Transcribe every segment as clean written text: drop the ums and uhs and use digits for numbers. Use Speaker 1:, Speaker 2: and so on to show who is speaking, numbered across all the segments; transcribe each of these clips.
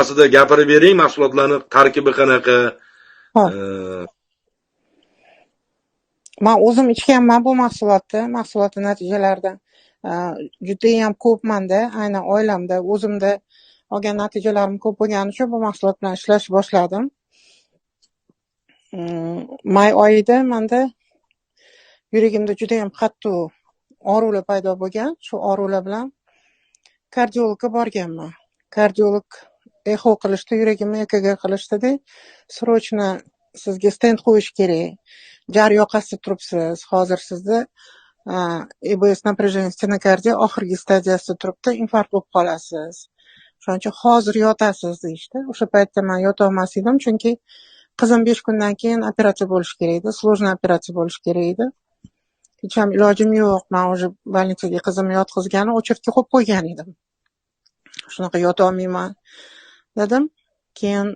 Speaker 1: Borasida gapirib bering, mahsulotlarni tarkibi qanaqa?
Speaker 2: Ho'p. Man o'zim ichganman bu mahsulotni, mahsulotni natijalaridan judayam ko'p manda, aynan oilamda, o'zimda olgan natijalarim ko'p bo'lgani uchun bu mahsulot bilan ishlash boshladim. May oyida manda yuragimda judayam qattiq og'riqlar paydo bo'lgan. Shu og'riqlar bilan kardiologga borganman. Kardiolog eho qilishdi, yuragimni EKG qilishdida, срочно sizga stent qo'yish kerak. Jar yoqasida turibsiz. Hozir sizni ЭБС, напряжение stenokardiya oxirgi stadiyasida turibdi, infarkt bo'lib qolasiz. Shuning uchun hozir yotasiz, deyishdi. O'sha paytda man yotolmas edim, chunki qizim 5 kundan keyin operatsiya bo'lishi kerak edi, сложный operatsiya bo'lishi kerak edi. Hech ham ilojim yo'q. Man уже больница ga qizimni yotqizgani очередь ga qo'yib qo'ygan edim. Shunaqa yotolmayman, dedim. Keyin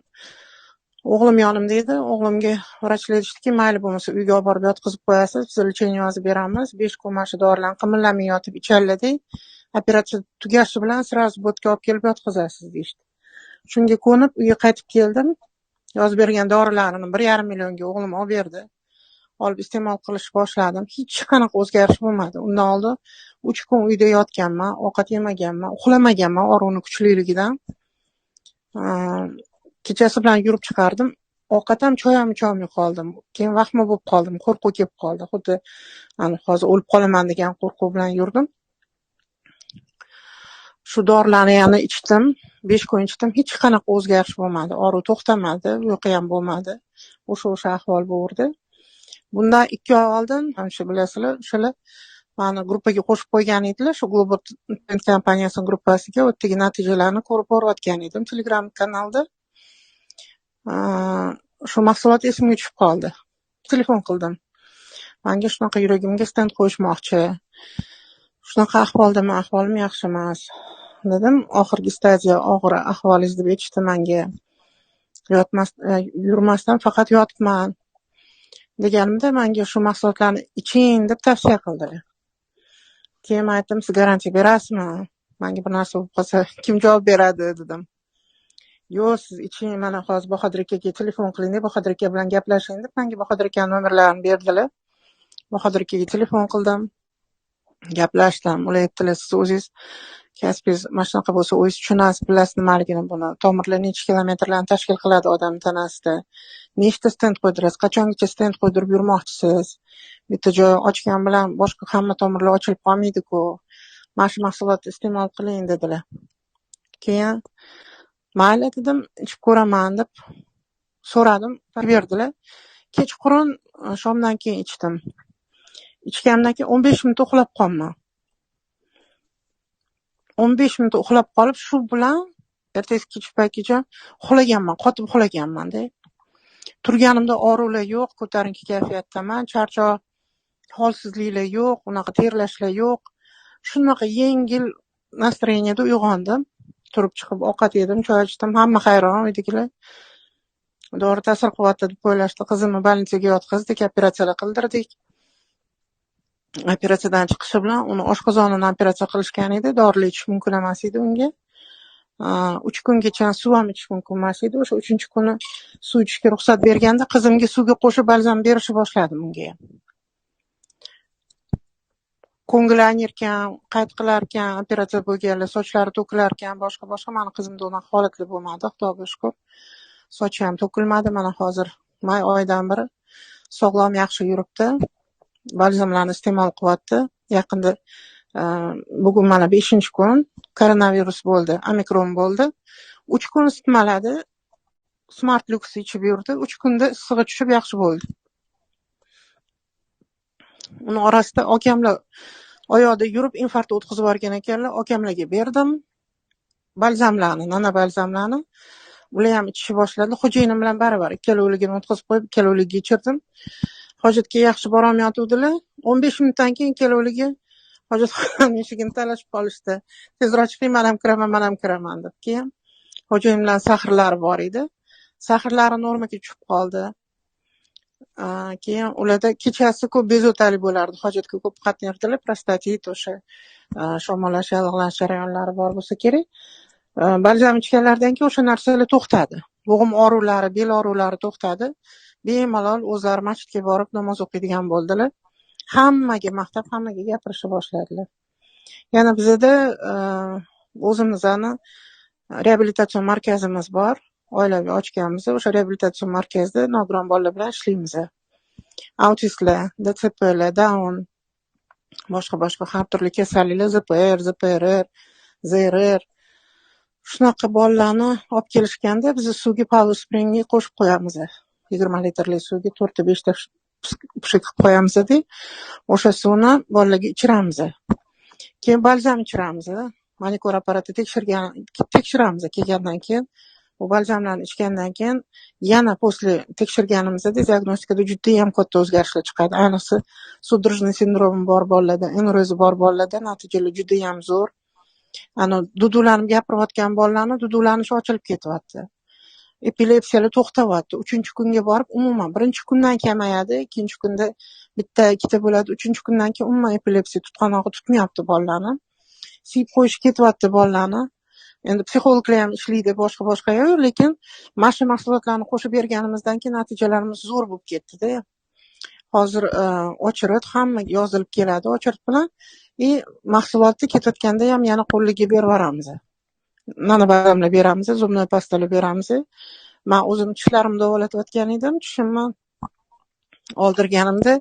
Speaker 2: o'g'lim yonimda edi. O'g'limga vrachlar aytishdiki, mayli, bo'lmasa uyga olib borib yotqizib qo'yasiz, biz лечение yozib beramiz. 5 kun mana shu dorilarni qimillamay yotib ichadilarda, operatsiya tugashi bilan сразу bu yerga olib kelib yotqizasiz, deyishdi. Shunga ko'nib uyga qaytib keldim. Yozib bergan dorilarini 1,5 millionga o'g'lim olib berdi. Olib iste'mol qilishni boshladim. Hech qanaqa o'zgarish bo'lmadi. Undan oldin 3 kun uyda yotganman, ovqat yemaganman, uxlamaganman og'riqni kuchliligidan. Kechasi bilan yurib chiqardim. Ovqat ham, choy ham icholmay qoldim. Keyin vahima bo'lib qoldim, qo'rquv kelib qoldi. Xuddi hozir o'lib qolaman degan qo'rquv bilan yurdim. Shu dorilarni yana ichdim. 5 kun ichdim. Hech qanaqa o'zgarish bo'lmadi. Og'riq to'xtamadi, uyqu ham bo'lmadi. O'sha ahvol bo'ldi. Bundan 2 oy oldin, mana shu bilasizlar, o'shalar mani gruppaga qo'shib qo'ygan edilar. Shu Global Trend kompaniyasining gruppasiga, u yerdagi natijalarni ko'rib borayotgan edim Telegram kanalda. Shu mahsulot esimga tushib qoldi. Telefon qildim. Manga shunaqa yuragimga stent qo'yishmoqchi. Shunaqa ahvoldaman, ahvolim yaxshi emas, dedim. Oxirgi stadiya, og'ir ahvolingiz deb aytishdi menga. Yotmas, yurmasdan faqat yotibman deganimda, menga shu mahsulotlarni iching deb tavsiya qildilar. Keyin men aytdim, siz garantiya berasizmi? Menga bir narsa bo'lib qolsa, kim javob beradi, dedim. Yo'q, siz iching, mana hozir Bahodir akaga telefon qiling deb, Bahodir aka bilan gaplashing deb menga Bahodir akani nomerlarini berdilar. Bahodir akaga telefon qildim. Gaplashdim. Ular aytdilar, siz o'zingiz kasbingiz mana shunaqa bo'lsa, o'zingiz tushunasiz, bilasiz nimaligini buni. Tomirlar necha kilometrlarni tashkil qiladi odam tanasida. Nechta stent qo'ydirasiz, qachongacha stent qo'ydirib yurmoqchisiz? Bitta joy ochgan bilan boshqa hamma tomirlar ochilib qolmaydi-ku. Mana shu mahsulotni iste'mol qiling, dedilar. Keyin mayli, dedim, ichib ko'raman deb so'radim, berdilar. Kechqurun shomdan keyin ichdim. Ichganimdan keyin 15 minut uxlab qolman. 15 minut uxlab qolib, shu bilan ertasi kech paytgacha uxlaganman, qotib uxlaganman-da. Turganimda og'riqlar yo'q, ko'tarinki kayfiyatdaman, charchoq, holsizliklar yo'q, unaqa terlashlar yo'q. Shunaqa yengil настроение da uyg'ondim. Turib chiqib ovqat yedim, choy ichdim, hamma hayron uydagilar. Dori ta'sir qilyapti deb o'ylashdi. Qizimni больница ga yotqizdik, operatsiyalar qildirdik. Operatsiyadan chiqishi bilan uni oshqozonini operatsiya qilishgan edi, dorilar ichish mumkin emas edi unga. 3 kungacha suv ham ichish mumkin emas edi. O'sha 3-kuni suv ichishga ruxsat berganda qizimga suvga qo'shib balzam berishni boshladim unga ham. Ko'ngli aynirkan, qayt qilarkan, operatsiya bo'lganlar, sochlari to'kilarkan, boshqa boshqa. Mani qizimda unaqa holatlar bo'lmadi, Xudoga shukur. Sochi ham to'kilmadi. Mana hozir may oyidan beri sog'lom, yaxshi yuribdi. Balzamlarni iste'mol qilyapti. Yaqinda, bugun mana 5-kun koronavirus bo'ldi, omikron bo'ldi. 3 kun isitmaladi. Smart Lux ichib yurdi. 3 kunda issig'i tushib yaxshi bo'ldi. Uni orasida okamlar oyoqda yurib infarkt o'tkazib yuborgan ekanlar. Okamlarga berdim balzamlarni, nana balzamlarni. Ular ham ichishni boshladi. Xo'jayinim bilan baravar ikkalovligini o'tkazib qo'yib, ikkalovligiga ichirdim. Hojatga yaxshi borolmayotgandilar. 15 minutdan keyin ikkalovligi hojatxonaning eshigini talashib qolishdi. Tezroq chiqing, men ham kiraman, men ham kiraman deb. Keyin xo'jayinim bilan sahrlari bor edi. Sahrlari normaga tushib qoldi. Keyin ularda kechasi ko'p bezovtalik bo'lardi. Hojatga ko'p qatnardilar, prostatit, o'sha shamollash, yallig'lanish jarayonlari bor bo'lsa kerak. Balzam ichganlaridan keyin o'sha narsalar to'xtadi. Bo'g'im og'riqlari, bel og'riqlari to'xtadi. Bemalol o'zlari masjidga borib namoz o'qiydigan bo'ldilar. Hammaga maqtab, hammaga gapirishni boshladilar. Yana bizada o'zimizni reabilitatsion markazimiz bor. Oilaviy ochganmiz. O'sha reabilitatsion markazda nogiron bolalar bilan ishlaymiz. Autistlar, DCPlar, Down, boshqa-boshqa har turli kasalliklar, ZPR, ZPRR, ZRR shunaqa bolalarni olib kelishganda biz suvga Power Springni qo'shib qo'yamiz. 20 litrli suvga 4-5 ta pishik qilib qo'yamiz-da, o'sha suvni bolalarga ichiramiz. Keyin balzam ichiramiz. Manikur apparati tekshiramiz kelgandan keyin. Bu balzamlarni ichgandan keyin yana после tekshirganimizda diagnostikada judayam katta o'zgarishlar chiqadi. Ayniqsa судорожный sindromi bor bolalarda, enurezi bor bolalarda natijalar judayam zo'r. Ana dudulanib gapirayotgan bolalarni dudulanishi ochilib ketyapti. Epilepsiyalar to'xtayapti. 3-kunga borib umuman 1-kundan kamayadi, 2-kunda bitta, ikkita bo'ladi, 3-kundan keyin umuman epilepsiya tutqanog'i tutmayapti bolalarni. Siyib qo'yish ketyapti bolalarni. Endi psixologlar ham ishlaydi, boshqa-boshqa yo'q, lekin mana shu mahsulotlarni qo'shib berganimizdan keyin natijalarimiz zo'r bo'lib ketdi-da. Hozir ochirit hammaga yozilib keladi ochirit bilan и mahsulotni ketayotganda ham yana qo'liga berib yuboramiz. Nanobalzamlar beramiz, zubnoy pastalar beramiz. Men o'zim tishlarimni davolatayotgan edim, tishimni oldirganimda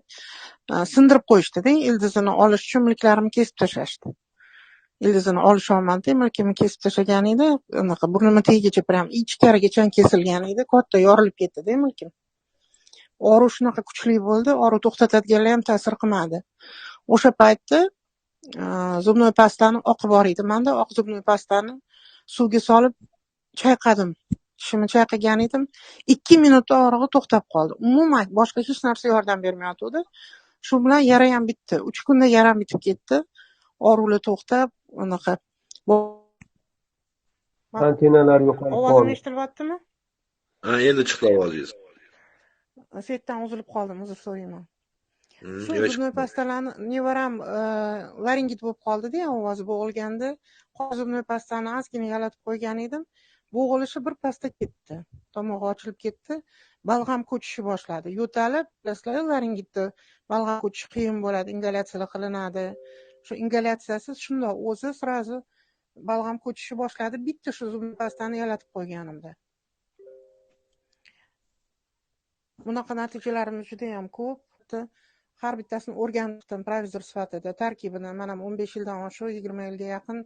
Speaker 2: sindirib qo'yishdi-da, ildizini olish uchun milklarimni kesib tashlashdi. Ildizini olisholmadi, milkimni kesib tashlagan edi, anaqa burnimni tagigacha prям ichkarigacha kesilgan edi, katta yorilib ketdi-da milkim. Og'riq shunaqa kuchli bo'ldi, og'riq to'xtatadiganlar ham ta'sir qilmadi. O'sha paytda zubnoy pastani oqi bor edi menda, oq zubnoy pastani suvga solib chayqadim. Tishimni chayqagan edim. 2 minutda og'rig'i to'xtab qoldi. Umuman boshqa hech narsa yordam bermayotgandi. Shu bilan yara ham bitdi. 3 kunda yaram bitib ketdi. Og'riqlar to'xtab, anaqa.
Speaker 3: Antenalar yo'qolib
Speaker 2: Ovozim
Speaker 3: qoldi.
Speaker 2: eshitilyaptimi?
Speaker 1: Ha, endi chiqdi ovozingiz.
Speaker 2: Setdan uzilib qoldim, uzr so'rayman. Shu
Speaker 1: Yo'q,
Speaker 2: zubnoy pastalarni nevaram laringit bo'lib qoldi-da, ovozi bo'g'ilganda, zubnoy pastani ozgina yalatib qo'ygan edim. Bo'g'ilishi bir pasda ketdi. Tomog'i ochilib ketdi. Balg'am ko'chishi boshladi. Yo'talib, bilasizlar, laringitda balg'am ko'chishi qiyin bo'ladi, ingalyatsiyalar qilinadi. Shu ingalyatsiyasiz shundoq o'zi sразу balg'am ko'chishi boshladi. Bitta shu zubnoy pastani yalatib qo'yganimda. Bunaqa natijalarimiz juda ham ko'p. Har bittasini o'rgandim provizor sifatida tarkibini. Men ham 15 yildan oshiq, 20 yilga yaqin